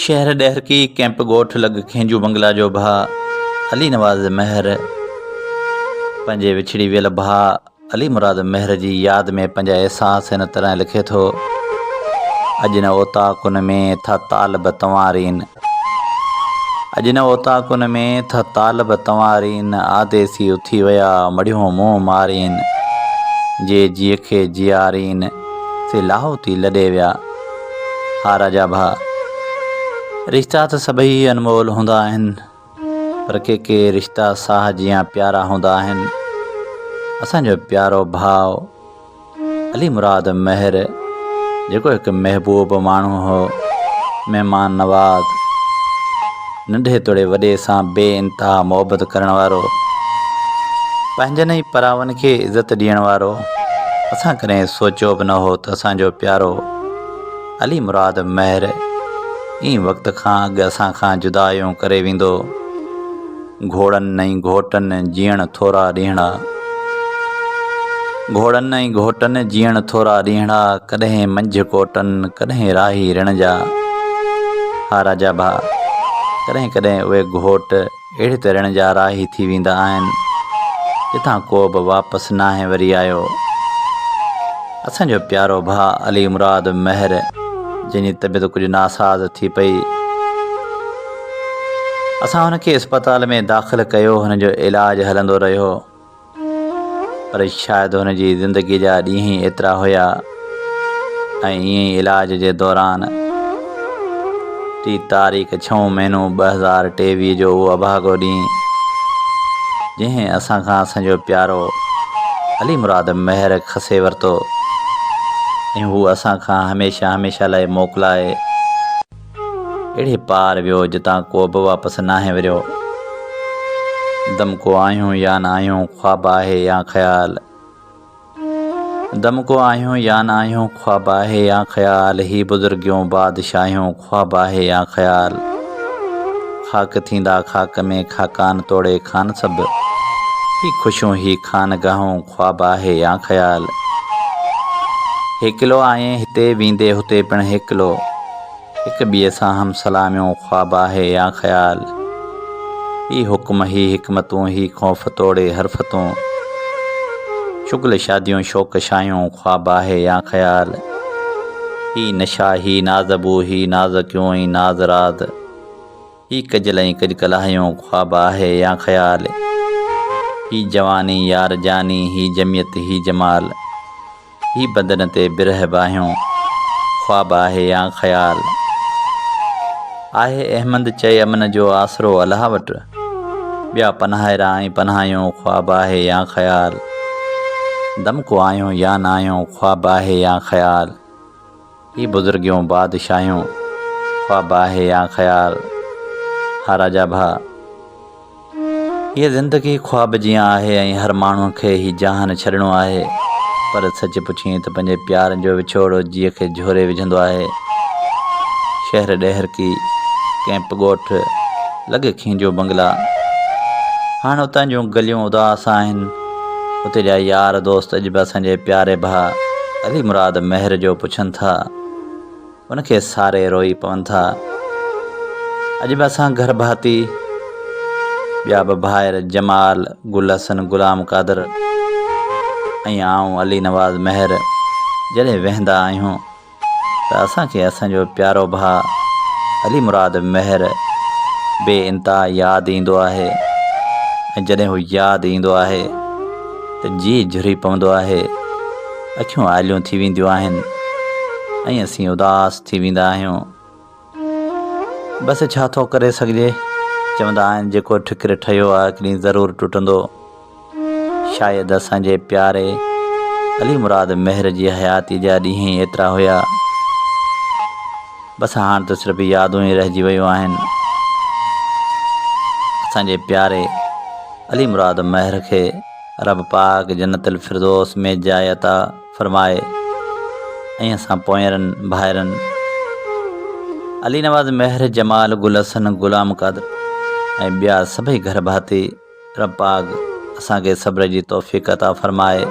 شهر ڏهرڪي ڪئمپ ڳوٺ لڳ کينجهو بنگلا جو ڀاء علي نواز مهر پنهنجي وڇڙي ويل ڀاء علي مراد مهر جي ياد ۾ پنهنجا احساس هن طرح لکي ٿو، اڄ نه اوطاقن ۾ ٿا طالب تنوارين، اڄ نه اوطاقن ۾ ٿا طالب تنوارين، آديسي اٿي ويا مڙهيون منهن مارين، جي جيء کي جيارين سي لاهوتي لڏي ويا. ها راجا ڀاء، رشتا ته سڀئي انمول هوندا آهن، پر ڪي ڪي رشتا ساهه جيان پيارا هوندا آهن. اسان جو پيارو ڀاء علي مراد مهر جيڪو هڪ محبوب ماڻهو هو، مهمان نواز، ننڍي توڙي وڏي سان بي انتها محبت ڪرڻ وارو، پنهنجن ۽ پراون کي عزت ڏيڻ وارو، اسان ڪڏهن سوچيو به نه هو ته اسان جو پيارو علي مراد مهر ائين وقت کان اڳ اسان کان جدايون ڪري ويندو. گهوڙن ۽ گهوٽن جيئڻ ٿورا ڏينهڙا. گهوڙن ۽ گهوٽن جيئڻ ٿورا ڏينهڙا، ڪڏهن منجهه ڪوٽن، ڪڏهن راهي رڻ جا. ها راجا ڀاء، ڪڏهن ڪڏهن اهي گهوٽ اهڙي ته رڻ جا راهي ٿي ويندا آهن، جتان ڪو به واپس ناهي وري آيو. اسان جو پيارو ڀاء علي مراد مهر، جنهن جي طبيعت ڪجهه ناساز ٿي پئي. اسان هن کي اسپتال ۾ داخل ڪيو، هن جو علاج هلندو رهيو، پر شايد هن جي زندگيء جا ڏينهن ئي ايترا هيا ۽ ائين ئي علاج جي دوران ٽي تاريخ ڇهون مهينو 2023 جو اهو اڀاڳو ڏينهن، جنهن اسان کان اسان جو پيارو علي مراد مهر کسي ورتو ۽ هو اسان کان هميشه هميشه لاء موڪلائي اهڙي پار ويو جتان ڪو به واپس ناهي وريو. دم ڪو آهيون يا نه آهيون خواب آهي يا خيال. دم ڪو آهيون يا نه آهيون خواب آهي يا خيال هي بزرگيون بادشاهيون خواب آهي يا خيال. خاڪ ٿيندا خاڪ ۾ خاڪان توڙي خان سڀ هي خوشيون هي خانگاهون خواب آهي يا خيال. هيڪلو آئين هتي ويندي هتي پڻ هيڪلو. هڪ ٻئي سان هم سلاميون خواب آهي يا خيال. هي حڪم هي حڪمتون هي خوف توڙي حرفتون. شغل شاديون شوق شاهيون خواب آهي يا خيال. هي نشا هي نازبو هي نازڪيون ۽ ناز راز. هي ڪجل ۽ ڪجڪلاهيون خواب آهي يا خيال، هي جواني يار جاني، هي جميعت هي جمال، هي بدن تي برهه باهيون خواب آهي يا خيال. آهي احمد چئي امن جو آسرو الله وٽ، ٻيا پناهيرا ۽ پناهيون خواب آهي يا خيال. دم ڪو آهيون يا ناهيون خواب آهي يا خيال. هي بزرگيون بادشاهيون، خواب آهي يا خيال؟ ها راجا ڀاء! هيء زندگي خواب جيان آهي ۽ هر ماڻهوء کي هي جهان ڇڏڻو آهي، پر سچ پڇين ته پنهنجي پيارن جو وڇوڙو جيء کي جهوري وجهندو آهي. شهر ڏهرڪي، ڪئمپ ڳوٺ، لڳ کينجهو بنگلا. هاڻ اتان جون گليون اداس آهن. اتي جا يار دوست اڄ به اسان جي پياري ڀاء علي مراد مهر جو پڇن ٿا. ان کي ساري روئي پون ٿا. اڄ به اسان گهر ڀاتي، ٻيا به ڀائر جمال، گل حسن، غلام قادر ۽ آئون علي نواز مهر جڏهن ويهندا آهيون، ته اسان کي اسان جو پيارو ڀاء علي مراد مهر بي انتها ياد ايندو آهي ۽ جڏهن هو ياد ايندو آهي ته جيء جهري پوندو آهي، اکيون آليون ٿي وينديون آهن ۽ اسين اداس ٿي ويندا آهيون. بس ڇا ٿو ڪري سگهجي، چوندا آهن جيڪو ٺڪر ٺهيو آهي هڪ ڏينهن ضرور ٽٽندو. شايد اسان جي پياري علي مراد مهر جي حياتي جا ڏينهن ئي ايترا هيا. بس هاڻ ته صرف يادون ئي رهجي ويون آهن. اسان جي پياري علي مراد مهر کي رب پاڪ جنت الفردوس ۾ جاء عطا فرمائي ۽ اسان پوئينرن ڀائرن علي نواز مهر، جمال، گل حسن، غلام قادر ۽ ٻيا سڀئي گهر ڀاتي رب پاڪ اسان کي صبر جي توفيق عطا فرمائي.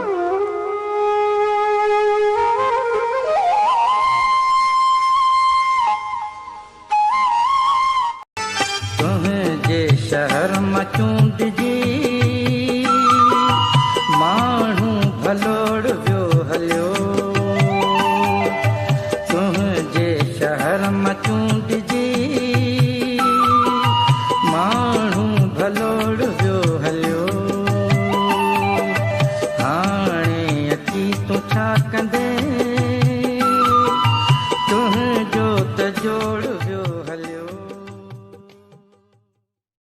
تنهنجي شهر مان چونڊجي ماڻهو ڀلوڙ ويو هليو. تنهنجي شهر مان